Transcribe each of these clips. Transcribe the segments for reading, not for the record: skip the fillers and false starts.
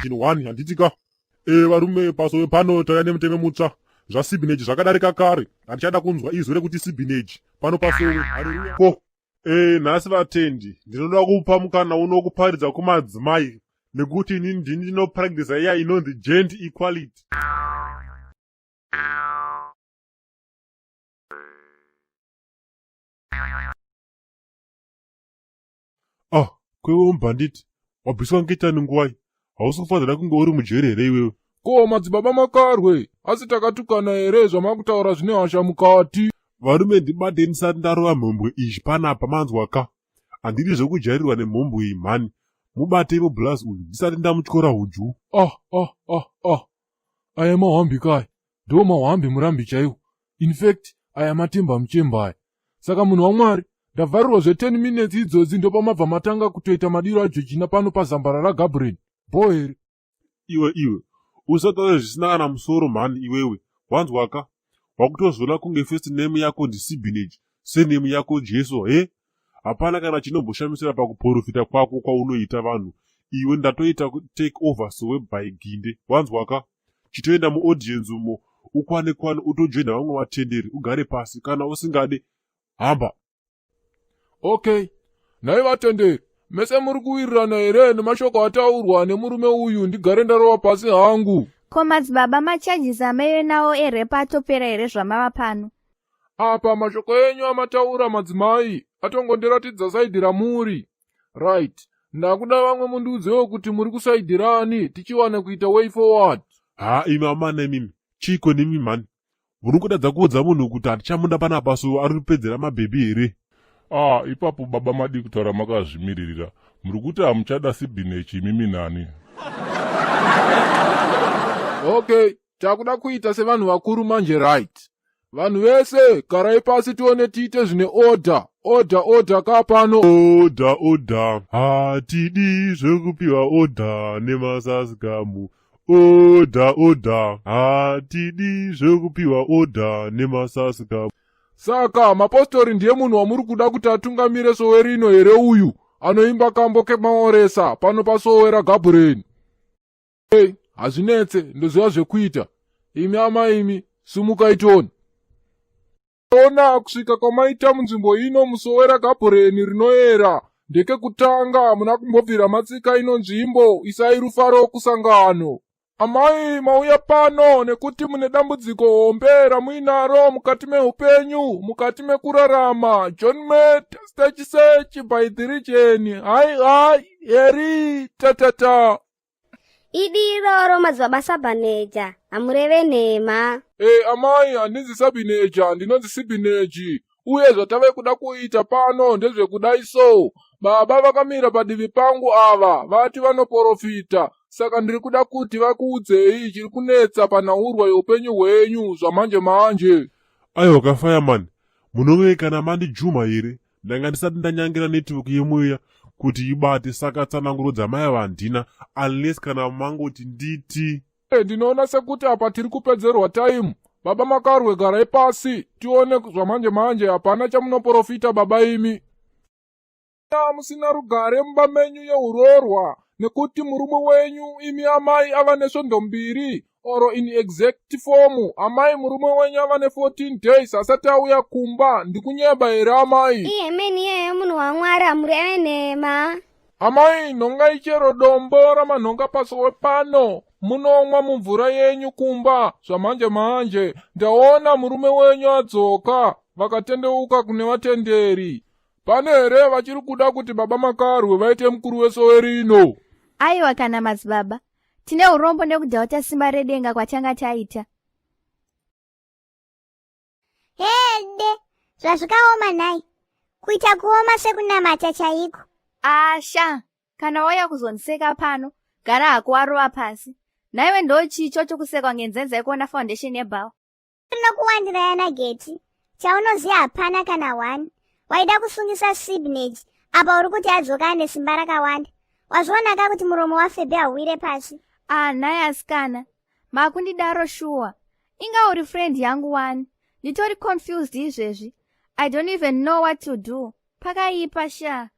chinhu one handiti ka e varume pasowe pano tauya nemutemo mutsva zvasibineji zvakadarika kare handichada kunzwa izwi rekuti sibineji pano pasowe haleluya ko e nhasi vatendi ndinoda kupa mukana uno kuparidza kumadzimai nekuti ini ndini ndinopractisa iya inonzi gender equality Ah, kwewe mubhanditi, wabviswa ngetani nguvai? Hausi kufanira kunge uri mujeri here iwewe? Ko madzibaba makarwe, asi takatukana here zvamakutaura zvine hasha mukati? Varume ndibate ndisati ndarova mhombwe izvi panapa manzwa ka? Handidi zvekujairirwa nemhombwe iyi mhani. Mubatei mublaz uyu ndisati ndamutyora hudyu. Ah ah ah ah. Aya mahwambi kai. Ndo mahwambi murambi chaiwo. In fact, aya matemba muchemba aya. Saka munhu waMwari, ndavharirwa zve 10 minutes idzodzi ndopamabva matanga kutoita madiro aJojina pano pazambara raGabriel. Bho here? Iwe iwe, usataure zvisina kana musoro mhani iwewe. Wanzwaka? Wakutozviona kunge first name yako ndiSibinage, surname yako Jesu, he? Hapana kana chinomboshamisira pakuporofita kwako kwaunoita vanhu. Iwe ndatoita take over sowe by Ginde. Wanzwaka? Chitoenda muaudience umo ukwane kwane utojoina vamwe vatenderi ugare pasi kana usingade hamba. Okay, nhai vatenderi, mese muri kuwirirana here nemashoko ataurwa nemurume uyu ndigare ndarova pasi hangu? Ko madzibaba macharges amaive nawo erep atopera here zvamava pano? Apa mashoko enyu amataura madzimai atongondiratidza saidhi ramuri. Right, ndakuda vamwe mundiudzewo kuti muri kusaidhi rani tichiwana kuita way forward. Haa imi amana imimi, chiiko nemi mhani? Muri kutadza kuudza munhu kuti hatichamuda panapa so ari kupedzera mabhebhi here? Ah, ipapo baba madii kutaura makazvimiririra. Muri kuti hamuchada sibhinechi imimi nani? Okay, takuda kuita sevanhu vakuru manje right. Vanhu vese garai pasi tione tiite zvine order. Order order ka pano. Order order hatidi zvekupiwa order nemasasikamu. Order order hatidi zvekupiwa order nemasasikamu. Saka mapostori ndiye munhu wamuri kuda kuti atungamire sowe rino here uyu anoimba kambo kemaoresa pano pasowe raGabriel? Hey, hazvinetse ndoziva zvekuita. Imi amai imi, sumukai tione. Ona kusvika kwamaita munzvimbo ino musowe raGabriel rinoera ndekekutanga hamuna kumbobvira matsika ino nzvimbo isai rufaro kusangano. Amai mauya pano nekuti mune dambudziko hombe ramuinaro mukati meupenyu, mukati mekurarama. John Met, Stage Search by the region. Hai hai, heri, tatata. Idi iroro madzibaba Sabaneja, hamureve nhema. E, amai, handinzi Sabineja, ndinonzi Sibineji. Uye zvatave kuda kuita pano ndezvekudai so. Baba vakamira padivi pangu ava, vati vanoporofita, saka ndiri kuda kuti vakuudzei chiri kunetsa panhaurwa yeupenyu hwenyu zvamanje manje. Aiwa ka fireman, munove kana mandijuma here? Ndanga ndisati ndanyangira network yemweya kuti ibate saka tsananguro dzamai ava handina unless kana mangoti nditi. Ndinoona sekuti apa tiri kupedzerwa time. Baba Makarwe garai pasi tione zvamanje manje hapana chamunoporofita baba imi. Musina rugare mumba menyu yehuroorwa nekuti murume wenyu imi amai ava nesvondo mbiri or in exact form amai murume wenyu ava ne 14 days asati auya kumba ndikunyeba here amai? Ihemeni iyoyo munhu waMwari hamureve nhema. Amai nhongai chero dombo ramanhonga pasowe pano munomwa mumvura yenyu kumba zvamanje manje ndaona murume wenyu adzoka vakatendeuka kune vatenderi pane here vachiri kuda kuti baba Makarwe vaite mukuru wesowe rino? Aiwa kana madzibaba tine urombo nekudhauta simba redenga kwatanga taita. Hede, zvazvikaoma nhai. Kuita kuoma sekunamata chaiko. Asha, kana wauya kuzondiseka pano, gara hako warova pasi. Nhaiwe ndochii ichocho kusekwa ngenzenza yekuona foundation yebhawa? Rinokuwandira yana Geti. Chaunoziva hapana kana one. Waida kusungisa Sibnage, apa uri kuti adzoka ane simba rakawanda. Wazvionaka kuti muromo waFebe hauwire pasi. Ah, nhai asikana, makundidaro shuwa. Inga uri friend yangu wani. Nditori confused izvezvi. I don't even know what to do. Pakaipa sha.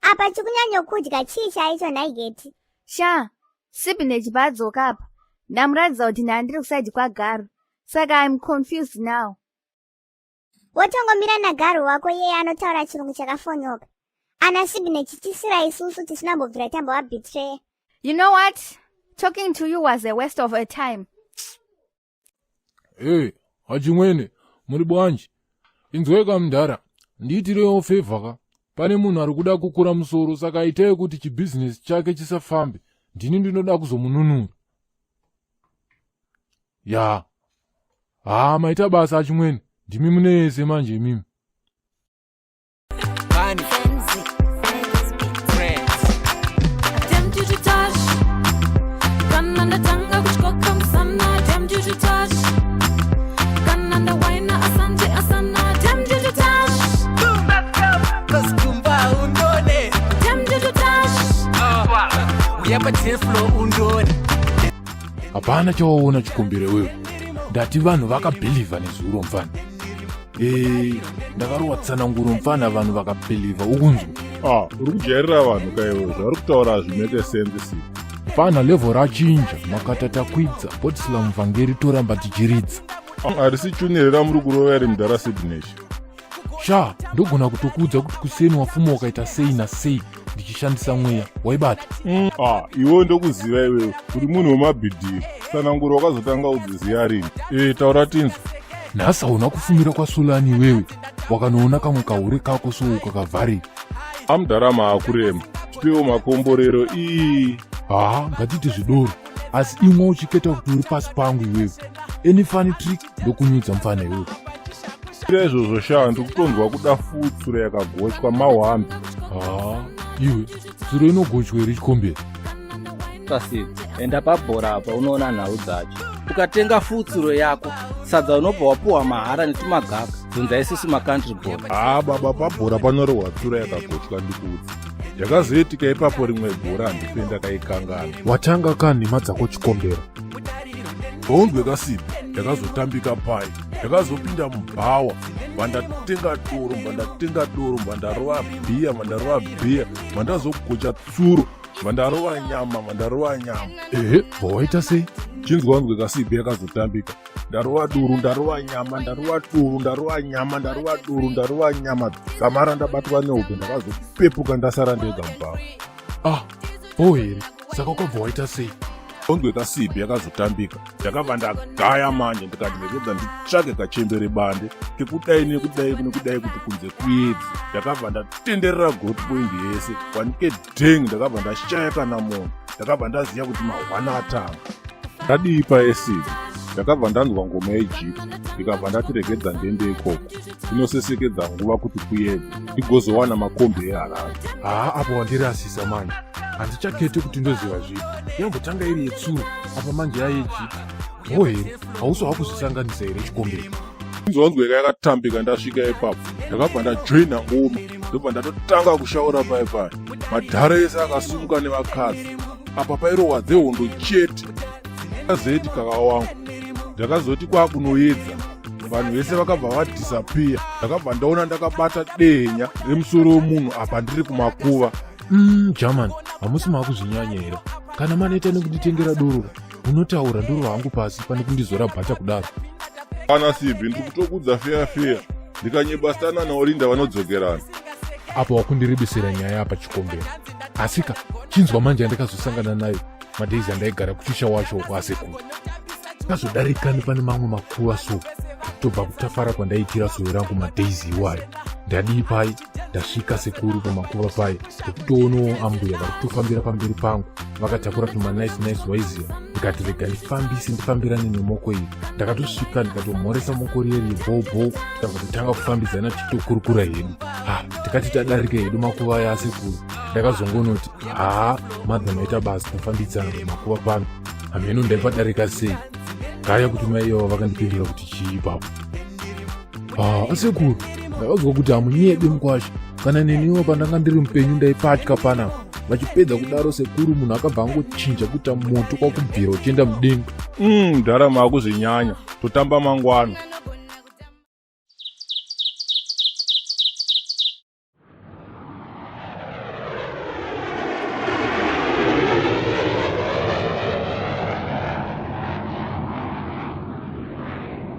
Apa chikunyanyokudya chii chaicho nhai Geti? Sha, Sibinage paadzoka apa ndamuratidza kuti ndandiri kusaidi kwagaru saka im confused now. Wotongomira nagaru wako iyeye anotaura chirungu chakafonyoka. Ana Sibinage chisira isusu tisina kumbobvira tambovabetreya. You know what? Talking to you was a waste of a time. Hey, hachimwene, muri bwanji. Inzwai kamudhara, ndiitirewo favor ka. Pane munhu ari kuda kukura musoro saka itai kuti chibhizinesi chake chisafambe. Ndini ndinoda kuzomununura. Ya. Haa, maita basa achimwene. Ndimi mune yese manje imimi. Hapana chawaona chikumbire wewe. Ndati vanhu vakabhilivha nezuro mfana. Eh, ndakarowa tsananguro mfana vanhu vakabhilivha ukunzwa. Ah, uri kujairira vanhu ka iwe zvauri kutaura hazvimeke sense si. Mfana level rachinja makata takwidza botisla muvhangeri toramba tichiridza. Harisi chuni here ramuri kurova iri mudhara Sydney. Sha, ndogona kutokuudza kuti kuseni wafuma wakaita sei nasei ndichishandisa mweya waibata. Ah, iwe ndokuziva iwewe uri munhu wemabhidhiri. Tsananguro wakazotanga kudziziva rini? Eh, taura tinzwe. Nhasi hauna kufumira kwaSulani iwewe wakanoona kamwe kahure kako so kakavharika. Amudhara maakurema. Tipewo makomborero ii. Haa, ngatiite zvidoro asi imwe uchiketa kuti uri pasi pangu iwewe. Any funny trick ndokunyudza mfana iwewe. Ira izvozvo shaa ndikutonzwa kuda futsuro yakagochwa mahwambi. Haa, iwe tsuro inogochwa here chikombera? Kasi enda pabhora apa unoona nhau dzacho. Ukatenga futsuro yako sadza unobva wapuwa mahara netumagaka. Bvunza isusu macountry boy. Haa baba pabhora panorohwa tsuro yakagochwa ndikuudza. Zvakazoitika ipapo rimwe gore handife ndakaikanganwa. Watanga ka nhema dzako chikombera. Bhonzwe kasipi ndakazotambika pai ndakazopinda mubhawa vandatenga doro vandatenga doro vandarova bhiya vandarova bhiya vandazogocha tsuro vandarova nyama vandarova nyama. Ehe, waita sei? Chinzwa nzwe kasipi yakazotambika ndarova duru ndarova nyama ndarova duru ndarova nyama ndarova duru ndarova nyama dzamara ndabatwa nehope ndakazopepuka ndasara ndega mubhawa. Ah, bho here? Saka ukabva waita sei? Onzwe kasibhi yakazotambika ndakabva ndagaya manje ndikati rekedza nditsvage kachembere bande kekudai nekudai nekudai kuti kunze kuyedze ndakabva ndatenderera growth point yese wanike deng ndakabva ndashaya kana munhu ndakabva ndaziva kuti mahwana atanga ndadii paesidi ndakabva ndanzwa ngoma yejipi ndikabva ndati regedza ndiende ikoko ndinosesekedza nguva kuti kuyedze ndigozowana makombi eharare. Haa apa wandirasisa manje handichakete kuti ndoziva zvipi yambotanga iri yetsuro apa manje yayejipi ho here hausi wakuzvisanganisa here chikombero inzwanzweka yakatambika ndasvika ipapo ndakabva ndajoina ngoma ndobva ndatotanga kushaura pai pai madhara ese akasumuka nevakadzi apa pairohwa dzehondo chete azoiti kaka wangu ndakazoti kwakunoyedza vanhu vese vakabva vadhisapiya ndakabva ndaona ndakabata dehenya remusoro wemunhu apa ndiri kumakuva German hamusi maakuzvinyanya here kana maneta nekunditengera doro unotaura ndoro hangu pasi pane kundizora bhata kudaro ana sibhi ndiri kutokudza feya feya ndikanyeba stana naolinda vanodzokerana apa wakundiribisira nyaya apa chikombero asika chinzwa manje yandakazosangana nayo madays andaigara kuchisha wacho uko asekuru kazodarika nepane mamwe makuva so kutobva kutafara kwandaiitira soyo rangu madays iwayo ndadii pai ndasvika sekuru pamakuva pai ndikutoonawo ambuya vari kutofambira pamberi pangu vakatakura tuma nice nice waiziva ndikati rega ndifambise ndifambirane nemoko iyi ndakatosvika ndikatomhoresa moko riye riye bhobho ndabva tatanga kufambidzana tichitokurukura hedu ha tikati tadarika hedu makuva aya asekuru ndakazongonoti haa madha maita basa tafambidzana pamakuva pano hameno ndaipadarika sei gaya kuti mai ivava vakandipindura kuti chii ipapo Ah, asekuru ndakazwa kuti hamunyebi mukwasha kana neniwo pandanga ndiri mupenyu ndaipatya panapa vachipedza kudaro sekuru munhu akabva angochinja kuita moto kwakubvira uchienda mudenga Mdhara maakuzvinyanya totamba mangwana.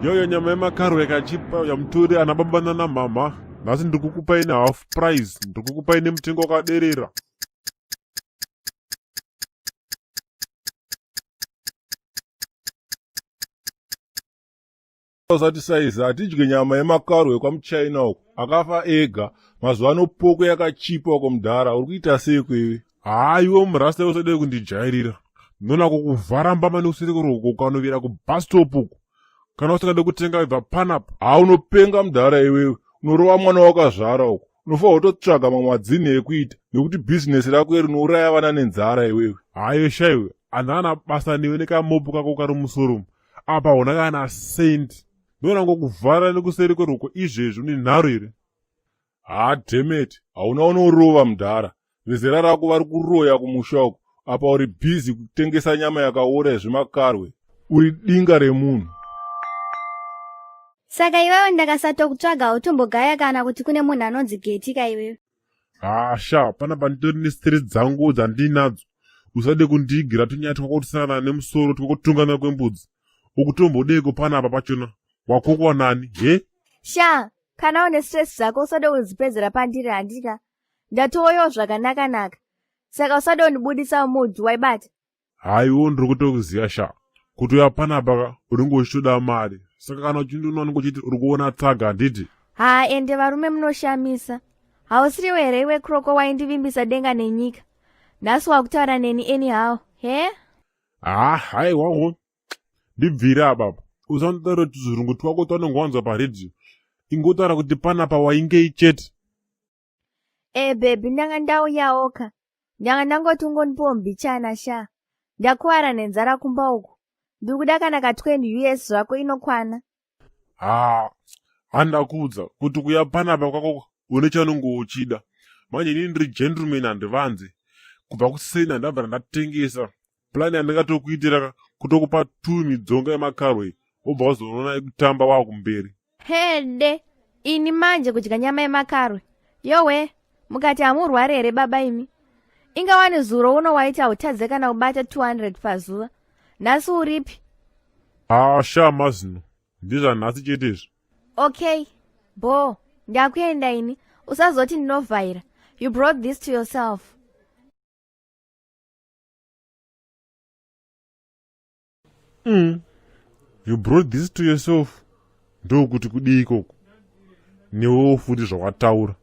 Yoyo nyama yemakarwe yakachipa yamutori ana baba nana mhamha. Nhasi ndiri kukupai nehalf price, ndiri kukupai nemutengo wakaderera. Usati saiza hatidye nyama yemakarwe ekwamuchina uko akafa ega mazuva ano poko yakachipa uko mudhara uri kuita seiko iwe Haa iwe murasta usade kundijairira. Ndinoona kukuvhara mbama nekuseri uko ukanovira kubus stop uko. Kana usingade kutenga ibva panapa. Haa unopenga mudhara iwewe unorova mwana wakazvara uko unofanira kutotsvaga mamwe madzinhi ekuita nekuti bhizinesi rako iri unouraya vana nenzara iwewe. Haiwe shaiwe handana basa newe nekamopo kako kari musoro apa hona kana sendi ndoona ngokuvhara nekuseri kweruoko izvezvi une nharo here Haa dhemeti hauna unorova mudhara vezera rako vari kuroya kumusha uko apa uri busy kutengesa nyama yakaora yezvemakarwe uri dinga remunhu. Saka iwewe ndakasatokutsvaga hautombogaya kana kuti kune munhu anonzi Geti ka iwewe. Haa sha panapa nditori nestress dzangu dzandiinadzo usade kundiigira tunyaya twako tusina nemusoro twekutungamira kwembudzi ukutombodeiko panapa pachona wakokwa nani he Sha kana une stress dzako usade kudzipedzera pandiri handika ndatouyawo zvakanaka naka saka usade kundibudisa mood waibata haiwo ndiri kutokuziva sha kuti uya panapa ka unenge uchitoda mari saka kana uchindiona unenge uchiti uri kuona tsaga handiti haa ende varume munoshamisa hausiriwe here iwe kroko waindivimbisa denga nenyika nhasi wakutaura neni anyhow he haa haiwawo ndibvire apapa usandotaura tuzvirungu twako twanonge wanzwa paredhiyo ingotaura kuti panapa waingei chete e bhebhi ndanga ndauyawoka ndanga ndangoti ungondipowo mbichana sha ndakuwara nenzara kumba uku ndiri kuda kana ka 20 us zvako inokwana haa handakuudza kuti kuya panapa kwako une chaunenge uchida manje inini ndiri gentleman handivanze kubva kuseni handabva ndatengesa plan yandingatokuitira kutokupa two midzonga yemakarwe wobva wazoona yekutamba wakumberi hede ini manje kudya nyama yemakarwe yowe mukati hamurwari here baba imi inga wani zuro uno waiti hautadze kana kubata 200 pazuva nhasi uripi haa sha mazino ndizvanhasi chete izvi okay bho ndakuenda ini usazoti ndinovhaira you brought this to yourself You brought this to yourself ndokuti kudii ikoko newewo futi zvawataura.